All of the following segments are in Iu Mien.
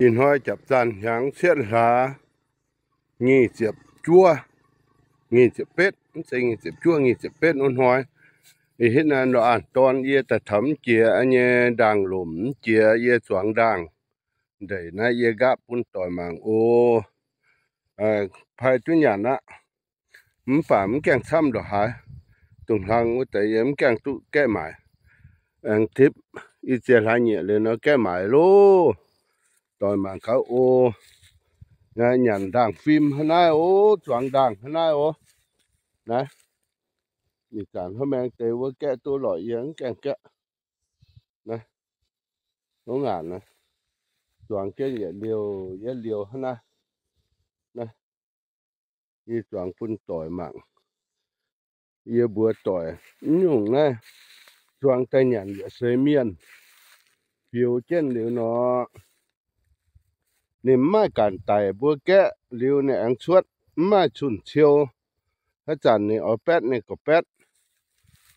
Ih hnoi japv zanh hnyangx cietv hlaax nyic ziepc juov, nyic ziepc betv, mv zeiz nyic ziepc juov, nyic ziepc betv wuov hnoi. Ih hitv naaiv ndorm a'ndorn yie daaih taux mv jiex nyei ndaangh lomc, mv jiex yie zuangx ndaangh ndeic naaiv yie nqaapv bun doic mangc oc. Pai duqv nyanc aqv. Mv baac mv gaengh camv ndongc haaix. Dongh hlang wuov deix yie mv gaengh duqv gaeqv maaic. Aengx tipv i ziex hlaax nyieqc liuz nor gaeqv maaic loh. Doic mangc gaax oc. Nyanc ndaangh fim hnangv naaiv oc, zuangx ndaangh hnangv naaiv oc. Naaiv, ih zanc hnangv maengx deix wuov gaeqv duqv lorqc yie mv gaengh gaeqv. Naaiv, hov ngaanc naaiv, zuangx jienv yietc liouh yietc liouh hnangv naaiv. Naaiv, yie zuangx bun doic mangc. Yie mbuox doic, mv nyungc naaiv zuangx daaih nyanc yietc seix mienh. Fioux jienv liuz nor, ninh mv maaih ganh daic mbuo gaeqv liuz ninh aengx cuotv, mv maaih cun-ciou. Haaix zanc ninh oix baetv ninh gorqv baetv.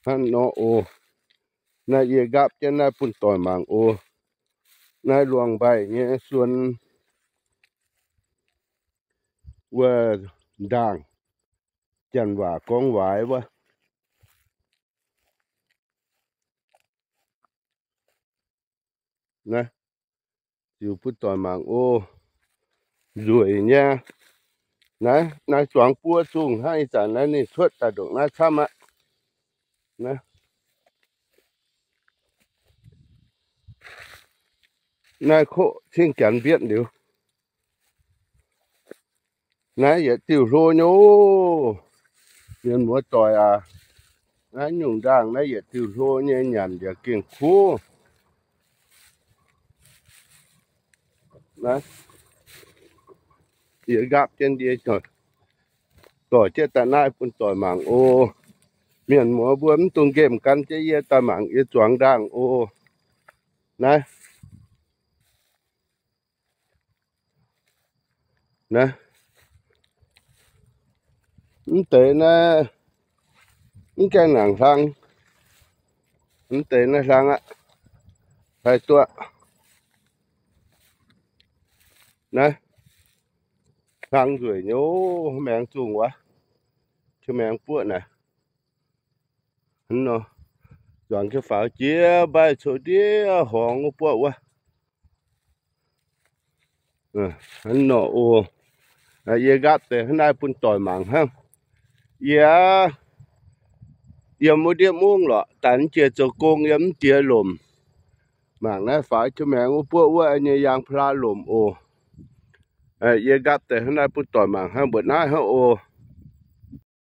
Hnangv nor oc. Naaiv yie nqaapv jienv naaiv bun doic mangc oc. Naaiv luangh mbaih nyei suon wuov ndaangh, janx waac gorngv waaiz wuov. Naaiv, ziux bun doic mangc oc. Nzueic nyei. Naaiv, naaiv zuangx buo zungh hnangv, ih zanc naaiv ninh cuotv daaih ndongc naaiv camv aqv. Naaiv, naaiv koqv cingv janx mbietv liuz. Naaiv yietc diuh hlo nyei oc. Mienh muoz doic aac, naaiv nyungc ndaangh naaiv yietc diuh hlo nyei, nyanc yaac gengh kuv. Naaiv, yie nqaapv jienv yie dorh jienv daaih naaiv bun doic mangc oc. Mienh muoz mbuo mv dungx nqemh gan jienv yie daaih mangc yie zuangx ndaangh oc. Naaiv, naaiv, mv deix naaiv mv gaengh nangc hlang. Mv deix naaiv hlang aqv. Haih duqv. Naaiv, hlang nzueic nyei oc. Maengx zungh wuov, maengx buoqv naaic. Hnangv nor, zuangx jienv faaux jiex mbaih coux ndiev horngz wuov buoqv wuov. Hnangv nor oc. Yie nqaapv deix hnangv naaiv bun doic mangc hnangv. Yie yiem wuov ndiev mungv lorqc, daaih mv jiex zoux gong yiem mv jiex lomc. Mangc naaiv faaux jienv maengx wuov buoqv wuov nyei yaang pa'laa lomc oc. Yie nqaapv deix hnangv naaiv bun doic mangc hnangv mbuoqc naaiv hnangv oc.